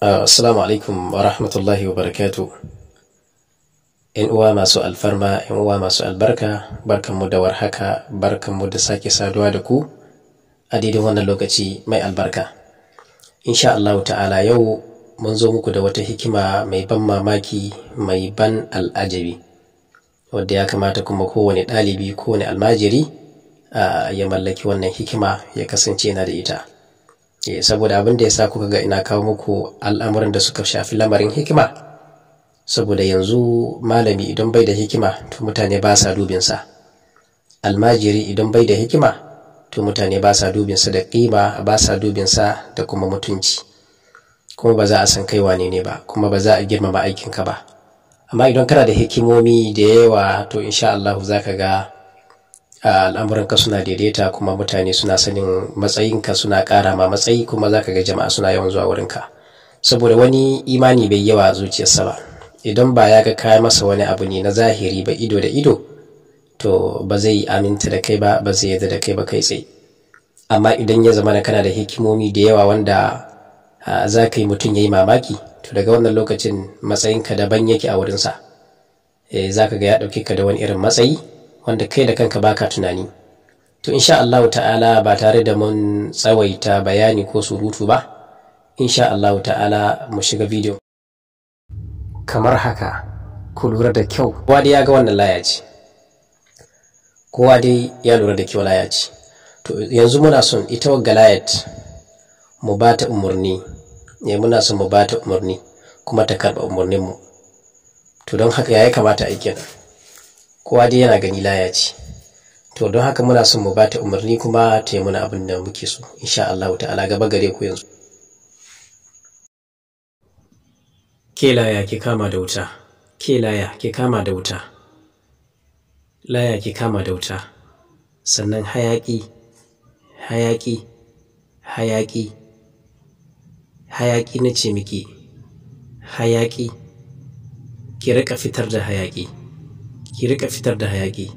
Assalamu alaikum wa rahmatullahi wa barakatu. ‘Yan uwa masu alfarma, ‘yan uwa masu albarka, barkanmu da warhaka, barkanmu da sake saduwa da ku a daidai wannan lokaci mai albarka. Insha Allahu ta'ala yau mun zo muku da wata hikima mai ban mamaki, mai ban al'ajabi, wadda ya kamata kuma kowane ɗalibi, kowane almajiri ya mallaki wannan hikima ya kasance yana da ita. Saboda abin da ya sa kuka ga ina kawo muku al'amuran da suka shafi lamarin hikima, saboda yanzu malami idan bai da hikima to mutane ba sa dubinsa, almajiri idan bai da hikima to mutane ba sa dubinsa da ƙima, ba sa dubinsa da kuma mutunci, kuma ba za a san kai wane ne ba, kuma ba za a girmama aikinka ba. Amma idan kana da hikimomi da yawa to insha Allah za ka ga al'amuranka suna daidaita, kuma mutane suna sanin matsayinka, suna ƙara ma matsayi, kuma za ka ga jama'a suna yawan zuwa wurinka. Saboda wani imani bai yawa a zuciyarsa ba, idan ba ya ga kaya masa wani abu ne na zahiri ba ido da ido, to ba zai aminta da kai ba, ba zai yarda da kai ba kai tsaye. Amma idan ya zama kana da hikimomi da yawa wanda za ka yi mutum ya yi mamaki, to daga wannan lokacin matsayinka daban yake a wurinsa. Za ka ga ya ɗauke ka da wani irin matsayi wanda kai da kanka baka tunani. To insha Allahu ta'ala ba tare da mun tsawaita bayani ko surutu ba, insha Allahu ta'ala mu shiga bidiyo. Kamar haka, ku lura da kyau. Kowa dai ya ga wannan laya ce. Kowa dai ya lura da kyau laya ce. To yanzu muna son ita wagga layat mu ba ta umarni. Muna son mu ba ta umarni kuma ta karɓa umarninmu. To don haka ya kamata a yi kenan. Kowa dai yana gani laya ce. To don haka muna son mu bata umarni kuma ta yi muna abin da muke so insha Allah ta'ala. Gaba gare ku yanzu. Ke laya ki kama da wuta, ke laya ki kama da wuta, laya ki kama da wuta, sannan hayaki, hayaki, hayaki, hayaki na ce miki, hayaki, ki rika fitar da hayaki. Ki rika fitar da hayaki.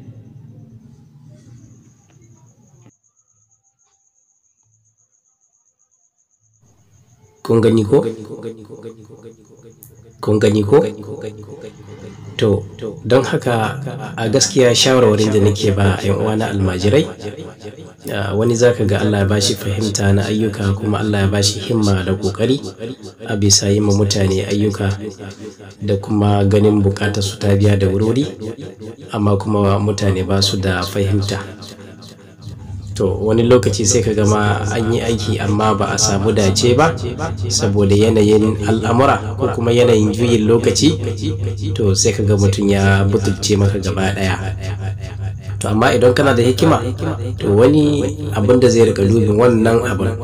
Kun gani ko? Kun gani ko? To don haka a gaskiya shawarwarin da nake ba 'yan uwana almajirai, wani zaka ga Allah ya bashi fahimta na ayyuka, kuma Allah ya bashi himma da kokari a bisa yi ma mutane ayyuka da kuma ganin bukatar su ta biya da wuri, amma kuma mutane ba su da fahimta. To wani lokaci sai ka gama an yi aiki amma ba a samu dace ba saboda yanayin al'amura ko kuma yanayin juyin lokaci, to sai ka ga mutum ya butulce maka gaba ɗaya. To amma idan kana da hikima, to wani abin da zai rika dubin wannan abin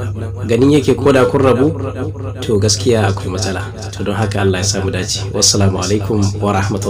ganin yake koda kun rabu, to gaskiya akwai matsala. To don haka Allah ya samu dace. Wassalamu alaikum wa rahmatullahi.